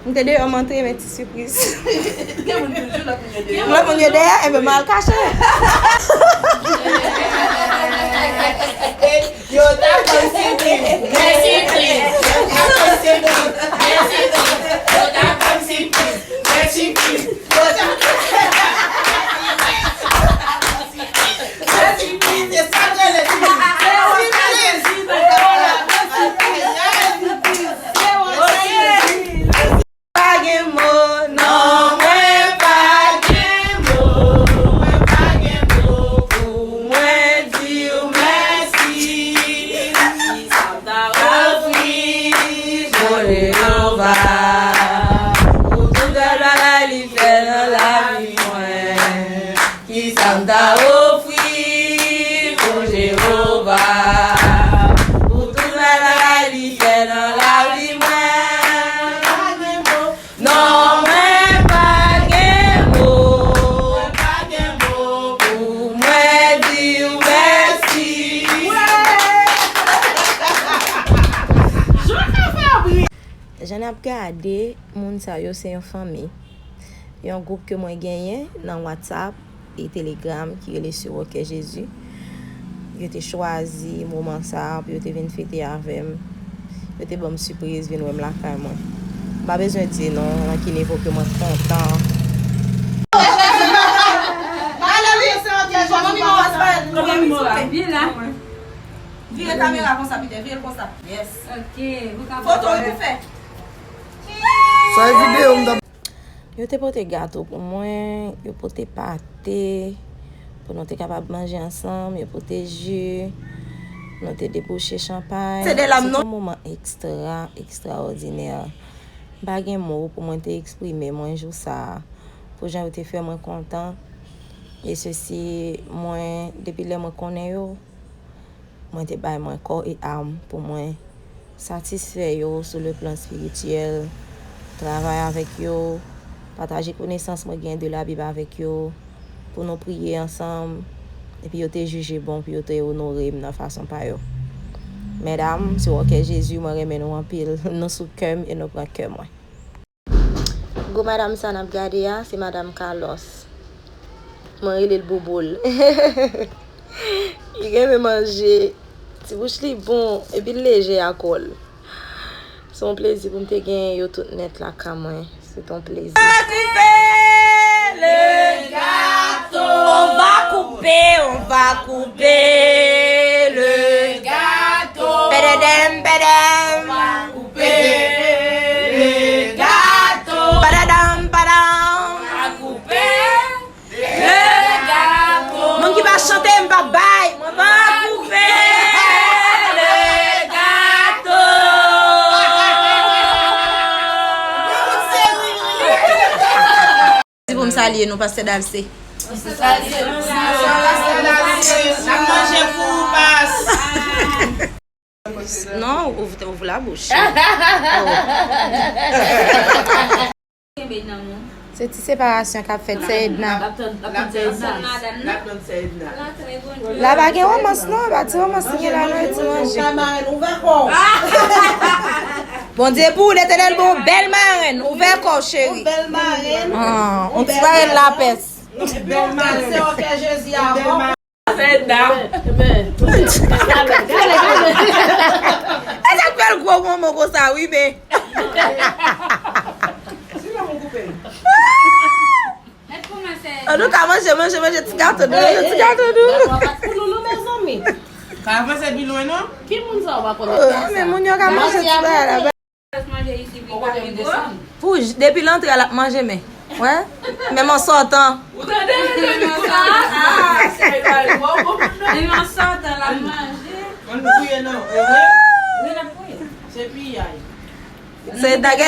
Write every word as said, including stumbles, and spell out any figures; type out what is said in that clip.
M te deyò, m antre, men ti sipriz. Gen moun toujou, lòt moun yo deyò. Lòt moun yo deyò, enben m al kache. Yo ta ban m sipriz. Mèsi, Chris. Yo ta ban m sipriz. Mèsi, Chris. Yo ta ban m sipriz. Mèsi, Chris. Yo ta Pa gen mo, non, mwen pa gen mo. Mwen pa gen mo pou mwen di w mèsi. Kisa m ta ofri Jewova pou tout bèl bagay li fè nan lavi mwen? Kisa m ta ofri pou Jewova pou tout bèl bagay li fè nan lavi mwen? Non, mwen pa gen mo. Mwen pa gen mo pou mwen di w mèsi. Jan n ap gade, moun sa yo se yon fanmi. Yon gwoup ke mwen genyen nan WhatsApp e Telegram ki rele Sur Rocher Jésus. Yo te chwazi moman sa a pou yo te vin fete avè m. Yo te ban m sipriz, vin wè m lakay mwen. M pa bezwen di non nan ki nivo ke mwen kontan. Alelouya, Senyè Jezi, papa, sa. Vire la. Vire kamera konsa, Peter, vire l konsa. Yes. Ok, ou ka foto wi pou fè. Sa e videyo m t ap Yo te pote gato pou mwen, yo pote pate pou nou te kapab manje ansanm, yo pote ji, nou te debouche chanpay. Se de lam, non? Se te yon moman ekstra, ekstraòdinè. M pa gen mo pou mwen te eksprime mwen jou sa a, pou jan yo te fè mwen kontan. E sesi, mwen, depi lè mwen konnen yo, mwen te bay mwen kò e am pou mwen satisfè yo sou le plan espirityèl, travay avèk yo, pataje konesans mwen gen de Labib avèk yo, pou nou priye ansanm, epi yo te jije bon pou yo te onore m nan fason pa yo. Medam, Sur Rocher Jésus, mwen renmen nou anpil. Nou sou kè m e nou pran kè mwen. Gwo madanm sa n ap gade a, se madanm Carlos. Mwen rele l Bouboul. Li renmen manje. Ti bouch li bon, epi l leje a kò l. Se yon plezi pou m te gen yo tout nèt lakay mwen. Se te yon plezi. On va couper le gâteau. On va couper, on va couper le gâteau. Pededem, pedem. On va couper le gâteau. Padadam, padam. On va couper le gâteau. Moun ki pa chante, m pa bay. Mwen pa koupe le gato. Di pou m salye nou, pastè Dalcé. Salye nou, pastè Dalcé. N ap manje pou ou, pas. Non, ouvre, ouvre la bouche. Oh. Se ti separasyon k ap fèt, sè Edna. L ap tann, l ap tann sè Edna. L ap tann sè Edna. La pa gen romans non, pa ti romans ki gen la non, e ti manje. Bondye pou ou, Letènèl ba w bèl marenn, ouvè kò w cheri. Yon bèl marenn. Ah, yon ti marenn lapès. Yon bèl marenn. Sè, ok, Jezi avan. Fè dam. E sa k fè l gwo bonbon konsa wi, men. Antouka, manje, manje, manje ti gato nou, manje ti gato nou. Pou loulou, mezanmi. Ka avanse pi lwen, non? Ki moun sa w pa konnen? Oh, men moun yo ka manje ti bagay la. Pou j-, depi l antre a, l ap manje, men. Wè? Menm an sòtan. Ou tande? Menm an sòtan, l ap manje. Ann priye non. Wi, n ap priye. Se piyay. Se dagè